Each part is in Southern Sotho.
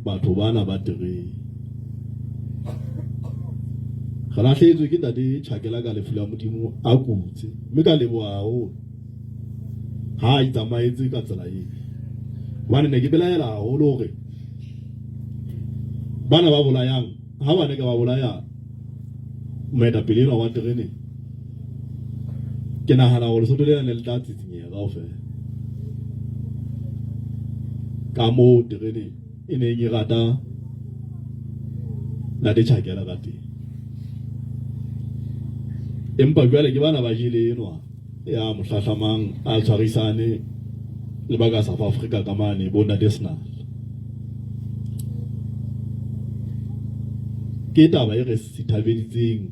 batho bana ba terene. Re lahlehetswe ke ntate Tjhakela ka lefu la Modimo a kutse mme ka leboha haholo ha a itsamaetse ka tsela eo. Hobane ne ke belaela haholo hore bana ba bolayang ha ba ne ka ba bolaya moetapele enwa wa terene ke nahana hore Lesotho lena ne le tla tsitsinyeha kaofela ka moo terene e neng e rata Ntate Tjhakela ka teng. Empa jwale ke bana ba jele enwa ya mohlahlamang a tshwarisane le ba ka South Africa ka mane bo Ntate Senal. Ke taba e re sithabeditseng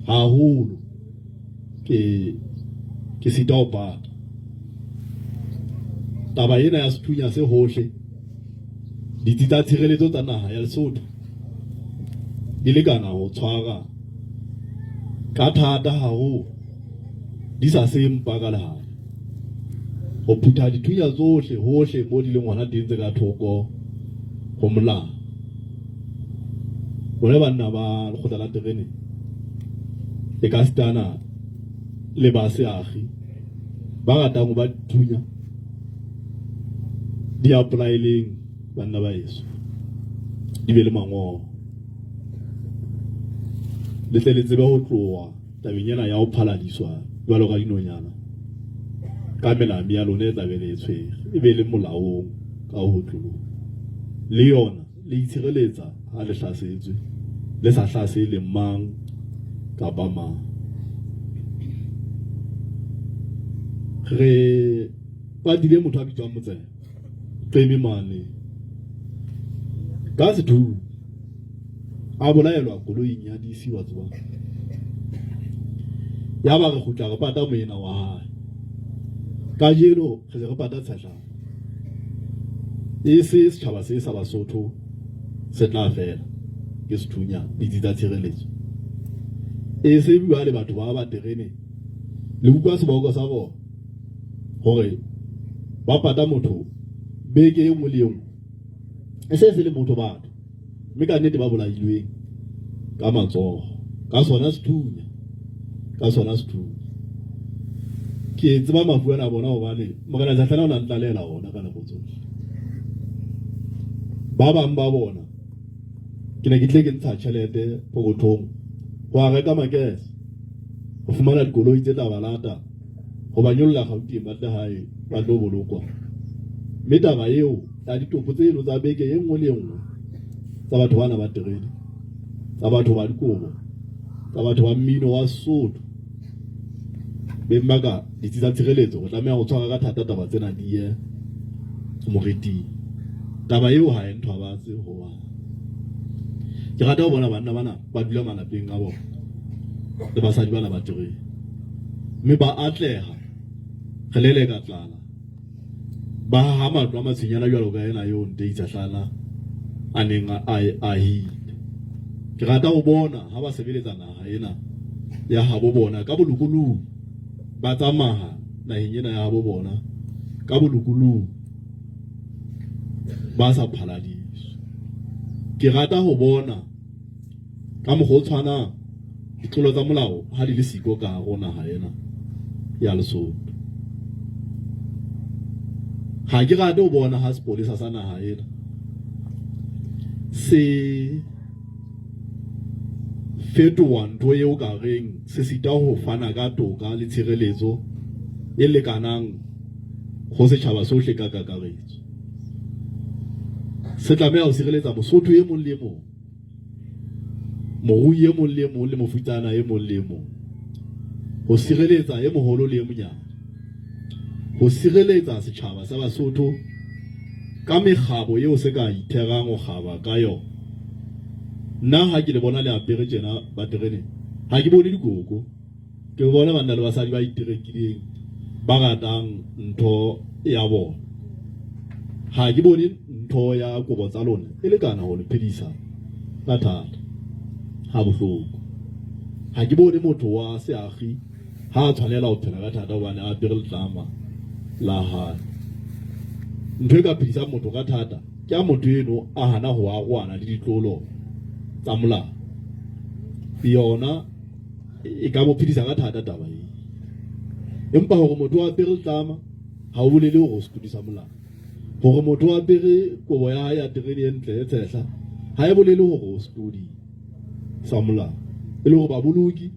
haholo ke ke sita ho pata taba ena ya sethunya se hohle. Ditsi tsa tshireletso tsa naha ya Lesotho di lekana ho tshwara ka thata haholo di sa se mpa ka lehare ho phutha dithunya tsohle hohle mo di leng hona teng tse ka thoko ho molao. Bone banna ba lekgotla la terene e ka sitana le ba seagi ba ratang ho ba dithunya di apply-leng banna ba eso di be le mangolo le tle le tsebe ho tloha tabeng ena ya ho phaladiswa jwalo ka dinonyana ka melami ya lona e tlabe le e tshwere e be le molaong ka ho tloloha le yona le itshireletsa ha le hlasetswe le sa hlasele mang kapa mang re patile motho a bitswang Motsela Qeme mane ka sethunya a bolaelwa koloing ya DC wa tseba ya ba re kgutla re pata moena wa hae kajeno re se re pata tshehlana e se setjhaba se sa Basotho se tla fela ke sethunya ditsi tsa tshireletso e se bua le batho ba ba terene le utlwa seboko sa bona hore ba pata motho beke e nngwe le e nngwe e se se le motho batho mme ka nnete ba bolailweng ka matsoho ka sona sethunya ka sona sethunya ke tseba mafu ana bona hobane morena Tlatlana o na ntlalela ona ka nako tsohle ba bang ba bona ke ne ke tle ke ntsha tjhelete pokothong ho a reka makese ho fumana dikoloi tse tla ba lata ho ba nyolla Gauteng ba tle hae ba tlo bolokwa mme taba eo ya ditopo tseno tsa beke e nngwe le e nngwe tsa batho bana ba terene tsa batho ba dikobo tsa batho ba mmino wa Sesotho beng ba ka ditsi tsa tshireletso go tlameha go tshwara ka thata taba tsena di ye moriting taba eo ha e nthwabatse hoba ke rata ho bona banna bana ba dula malapeng a bona le basadi bana ba terene mme ba atleha re leleka tlala ba haha matlo a matshinyana jwalo ka ena eo Nteitsa Hlala a neng a e ahile. Ke rata ho bona ha ba sebeletsa naha ena ya habo bona ka bolokolohi, ba tsamaha naheng ena ya habo bona ka bolokolohi ba sa phaladiswe. Ke rata ho bona Ka mokgwa o tshwanang, ditlolo tsa molao ha di le siko ka hare ho naha ena ya Lesotho. Ha ke rate ho bona ha sepolesa sa naha ena se fetoha ntho eo ka reng se sita ho fana ka toka le tshireletso e lekanang ho setjhaba sohle ka kakaretso. Se tlameha ho sireletsa Mosotho e mong le e mong morui e mong le e mong le mofutsana e mong le e mong, ho sireletsa e moholo le e monyane, ho sireletsa setjhaba sa Basotho ka mekgabo eo se ka itherang ho kgaba ka yona. Nna ha ke le bona le apere tjena ba tereneng, ha ke bone dikoko. Ke bona banna le basadi ba iterekileng ba ratang ntho ya bona. Ha ke bone ntho ya kobo tsa lona e lekana ho le phedisa ka thata ha bohloko. Ha ke bone motho wa seakgi ha a tshwanela ho phela ka thata hobane a apere letlama la hae. Ntho e ka phedisang motho ka thata. Ke ha motho eno a hana ho arohana le ditlolo tsa molao. Yona e ka mo phedisa ka thata taba e. Empa hore motho o apere tlama ha o bolele hore o setlodi sa molao. Hore motho o apere kobo ya hae ya terene e ntle e tshehla ha e bolele hore o setlodi sa molao. E le hore baboloki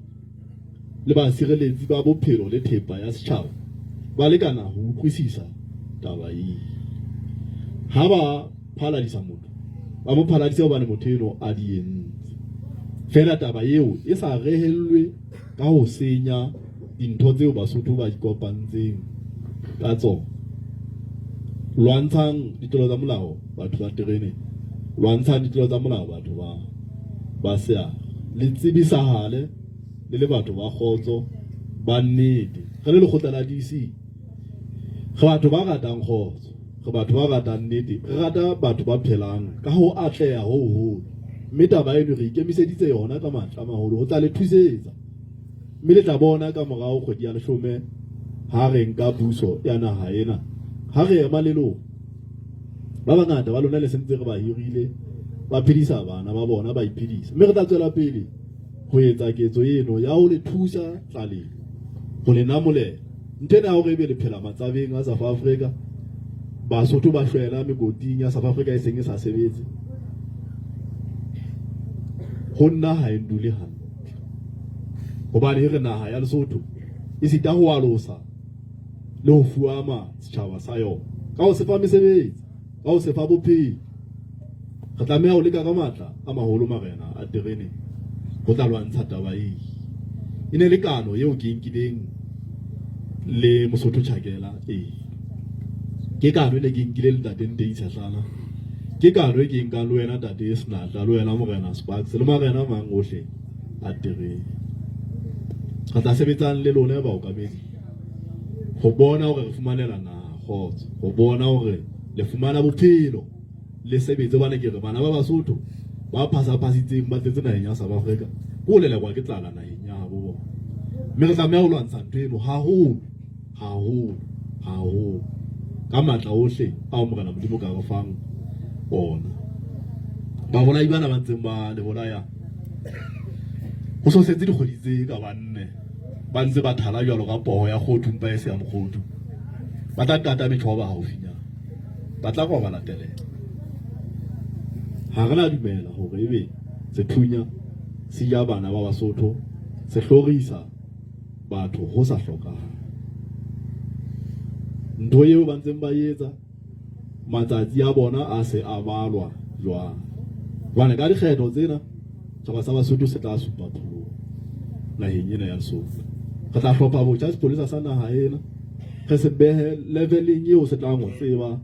le basireletsi ba bophelo le thepa ya setjhaba ba lekana ho utlwisisa taba ee. Ha ba phaladisa motho, ba mo phaladise hobane motho eno a di entse. Feela taba eo e sa rehellwe ka ho senya dintho tseo Basotho ba ikopantseng ka tsona. Lwantshang ditlolo tsa molao batho ba terene, lwantshang ditlolo tsa molao batho ba ba seaga. Le tsebisahale le le batho ba kgotso ba nnete. Re le lekgotla la DC, re batho ba ratang kgotso, re batho ba ratang nnete, re rata batho ba phelang ka ho atleha ho hoholo. Mme taba eno re ikemiseditse yona ka matla a maholo ho tla le thusetsa. Mme le tla bona ka morao kgwedi ya leshome ha re nka puso ya naha ena, ha re ema le lona. Ba bangata ba lona le sentse re ba hirile, ba phedisa bana ba bona, ba iphedisa. Mme re tla tswela pele ho etsa ketso eno ya ho le thusa tlaleng, ho le namolela. Ntho ena ya hore ebe le phela matsabeng a South Africa, Basotho ba shwela mekoting ya South Africa e seng e sa sebetse, ho nna ha e ndule hantle. Hobane e re naha ya Lesotho e sita ho alosa le ho fuama setjhaba sa yona ka ho se fa mesebetsi, ka ho se fa bophelo. Re tlameha ho leka ka matla a maholo marena a terene ho tla lwantsha taba ee. E ne le kano eo ke nkileng le Mosotho Chakela ee. Ke kano e ne ke nkile le Ntate Ntei Tshehlana. Ke kano e ke nkang le wena Ntate Senatla le wena Morena Sparks le marena a mang ohle a terene. Re tla sebetsang le lona baokamedi ho bona hore re fumanela naha kgotso, ho bona hore le fumana bophelo le sebetse hobane ke re bana ba Basotho ba phasaphasitseng ba tletse naheng ya South Africa ke ho lelekwa ke tlala naheng ya habo bona. Mme re tlameha ho lwantsha ntho eno haholo haholo haholo ka matla ohle ao Morena Modimo ka re fang ona. Babolai bana ba ntseng ba le bolaya ho so setse dikgwedi tse ka banne ba ntse ba thala jwalo ka poho ya kgothu mpa e se ya mokgothu. Ba tla qata metjhoba haufinyana. Ba tla kwa ba latelela. Ha re na dumela hore ebe sethunya se ja bana ba Basotho, se hlorisa batho ho sa hlokahale. Ntho eo ba ntseng ba etsa matsatsi a bona a se a balwa jwang. Jwale ka dikgetho tsena setjhaba sa Basotho se tla supa pholoho naheng ena ya Lesotho. Re tla hlopha botjha sepolesa sa naha ena re se behe leveleng eo se tlang ho tseba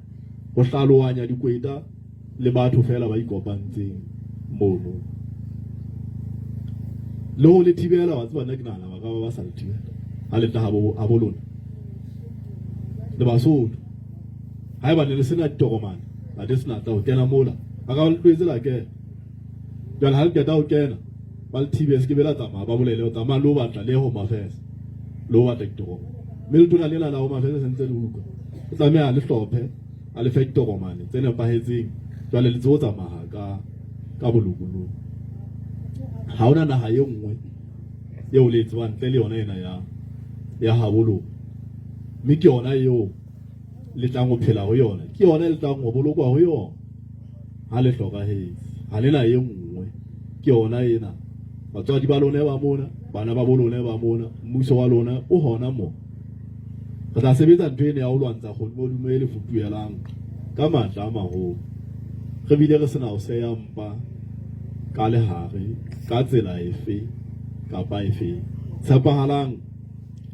ho hlalohanya dikweta le batho feela ba ikopantseng mono le ho le thibela. Wa tseba nna ke nahana ba ka ba ba sa le thibela ha le tla habo lona le Basotho. Haeba ne le sena ditokomane la le sena tla ho kena mola ba ka ba le tlohetse la kena. Jwale ha le qeta ho kena ba le thibe se ke be la tsamaya ba bolele o tsamaya le ho batla le Home Affairs le ho batla ditokomane. Mme letona lena la Home Affairs sentse le utlwa o tlameha le hlophe a le fe ditokomane tse nepahetseng jwale le tsebo tsamaya ka bolokolohi. Ha hona naha e nngwe eo le e tsebang ntle le yona ena ya habo lona, mme ke yona eo le tlang ho phela ho yona, ke yona e le tlang ho bolokwa ho yona ha le hlokahetse. Ha le na e nngwe, ke yona ena. Batswadi ba lona ba mona, bana ba bo lona ba mona, mmuso wa lona o hona mo. Re tla sebetsa ntho ena ya ho lwantsha kgodumodumo e le futuhelang ka matla a maholo, re bile re sena ho seya mpa ka lehare ka tsela efe kapa efe. Tshepahalang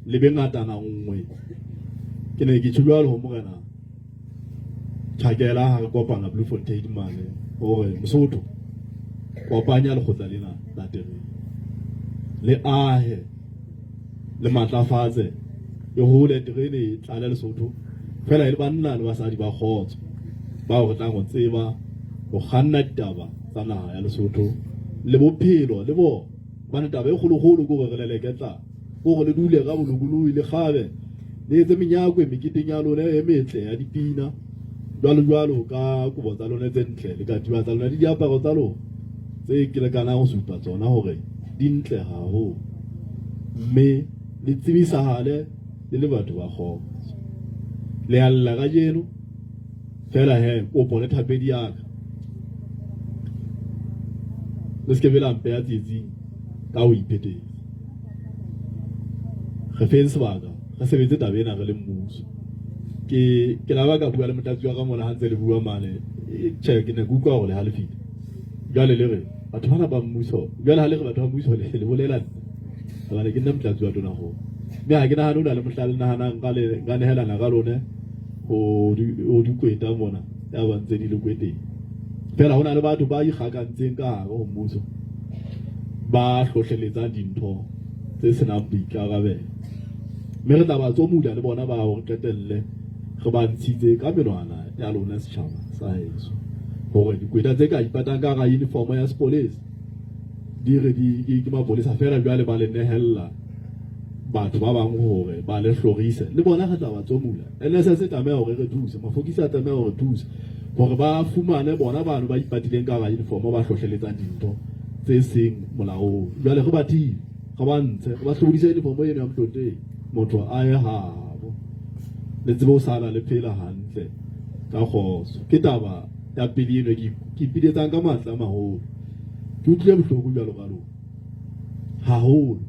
le be ngatana nngwe. Ke ne ke tjho jwalo ho Morena Chakela ha re kopana Bloemfontein mane hore Mosotho kopanya lekgotla lena la terene le ahe le matlafatse e hole terene e tlale Lesotho fela e le banna le basadi ba kgotso bao re tlang ho tseba ho kganna ditaba tsa naha ya Lesotho le bophelo le bona. Hobane taba e kgolokgolo ke hore re leleke tlala, ke hore le dule ka bolokolohi, le kgabe, le etse menyakwe meketeng ya lona e metle ya dipina. Jwalo jwalo ka kobo tsa lona tse ntle le katiba tsa lona le diaparo tsa lona tse ke lekanang ho supa tsona hore di ntle haholo, mme le tsebisahale le le batho ba kgotso. Le a lla kajeno feela he kopo le thapedi ya ka, le se ke be la mpeha tsietsing ka ho iphetetsa. Re feng sebaka re sebetse taba ena re le mmuso. Ke ke la ba ka bua le motlatsi wa ka mona ha ntse le bua mane, tjhe ke ne ke utlwa hore le halefile. Jwale le re batho bana ba mmuso, jwale ha le re batho ba mmuso le bolela nna hobane ke nna motlatsi wa tonakgolo. Mme ha ke nahane ho na le mohla le nahanang ka le nka nehelana ka lone ho dikweta mona ya ba ntse di le kweteng. Feela ho na le batho ba ikgakantseng ka hare ho mmuso ba hlohleletsang dintho tse senang boikarabelo. Mme re tla ba tsomula le bona ba hore qetelle re ba ntshitse ka menwana ya lona setjhaba sa heso. Hore dikweta tse ka ipatang ka hara uniform ya sepolesa di re di ke mapolesa feela jwale ba le nehella batho ba bang hore ba le hlorise, le bona re tla ba tsomula. NSS e tlameha hore re thuse, mafokisi a tlameha hore thuse hore ba fumane bona bano ba ipatileng ka hara uniform ba hlohleletsang dintho tse seng molaong. Jwale re ba thibe, re ba ntshe, re ba hlobodise uniform eno ya motlotlehi, motho a ye habo, le tsebe ho sala le phela hantle ka kgotso. Ke taba ya pele eno ke ipiletsang ka matla a maholo. Ke utlwile bohloko jwalo ka lona haholo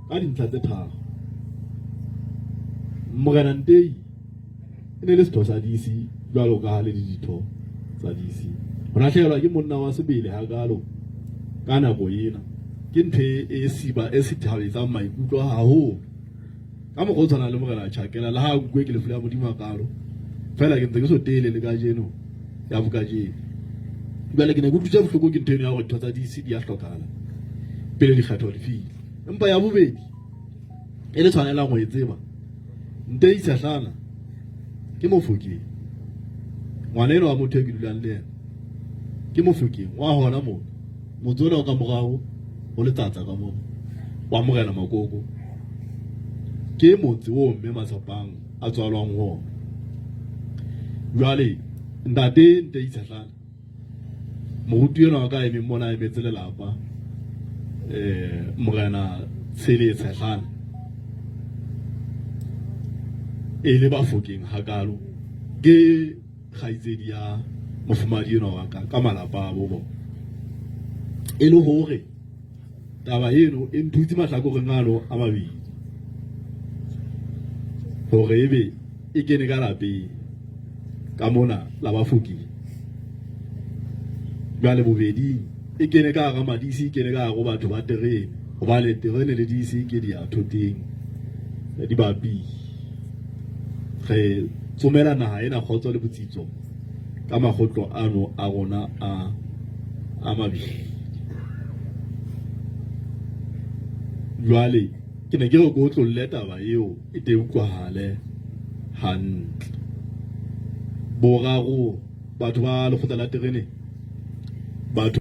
ka dintlha tse tharo. Morena Ntei e ne le setho sa DC jwalo ka ha le ditho tsa DC. Ho lahlehelwa ke monna wa sebele hakalo ka nako ena ke ntho e siba e sithabetsang maikutlo haholo. Ka mokgwa o tshwanang le Morena Chakela, le ha nkuwe ke lefu la Modimo hakalo, feela ke ntse ke so tele le kajeno ya bokajeno. Jwale ke ne ke utlwisitse bohloko ke ntho eno ya hore ditho tsa DC di a hlokahala pele dikgetho di fihla. Empa ya bobedi e le tshwanelang ho e tseba, Ntei Tshehlana ke Mofokeng, ngwana enwa wa motho e ke dulang le yena ke Mofokeng wa hona mona motse ona o ka morao ho letsatsa ka mona wa Morena Makoko, ke motse o mme Matshapang a tswalwang ho ona. Jwale ntate Ntei Tshehlana, moruti enwa wa ka emeng mona a emetse lelapa, Morena Tshele Tshehlana, e le Bafokeng hakalo, ke kgaitsedi ya mofumahadi enwa wa ka ka malapa a bo bona. E le hore taba eno e nthutse mahlakoreng ano a mabedi hore ebe e kene ka lapeng ka mona la Bafokeng. Jwale bobeding e kene ka hara madisi, e kene ka hare ho batho ba terene, hobane terene le disi ke diathoteng di bapile. Re tsomela naha ena kgotso le botsitso ka makgotlo ano a rona a a mabedi. Jwale ke ne ke re ke otlolle taba eo e te utlwahale hantle. Boraro, batho ba lekgotla la terene, batho.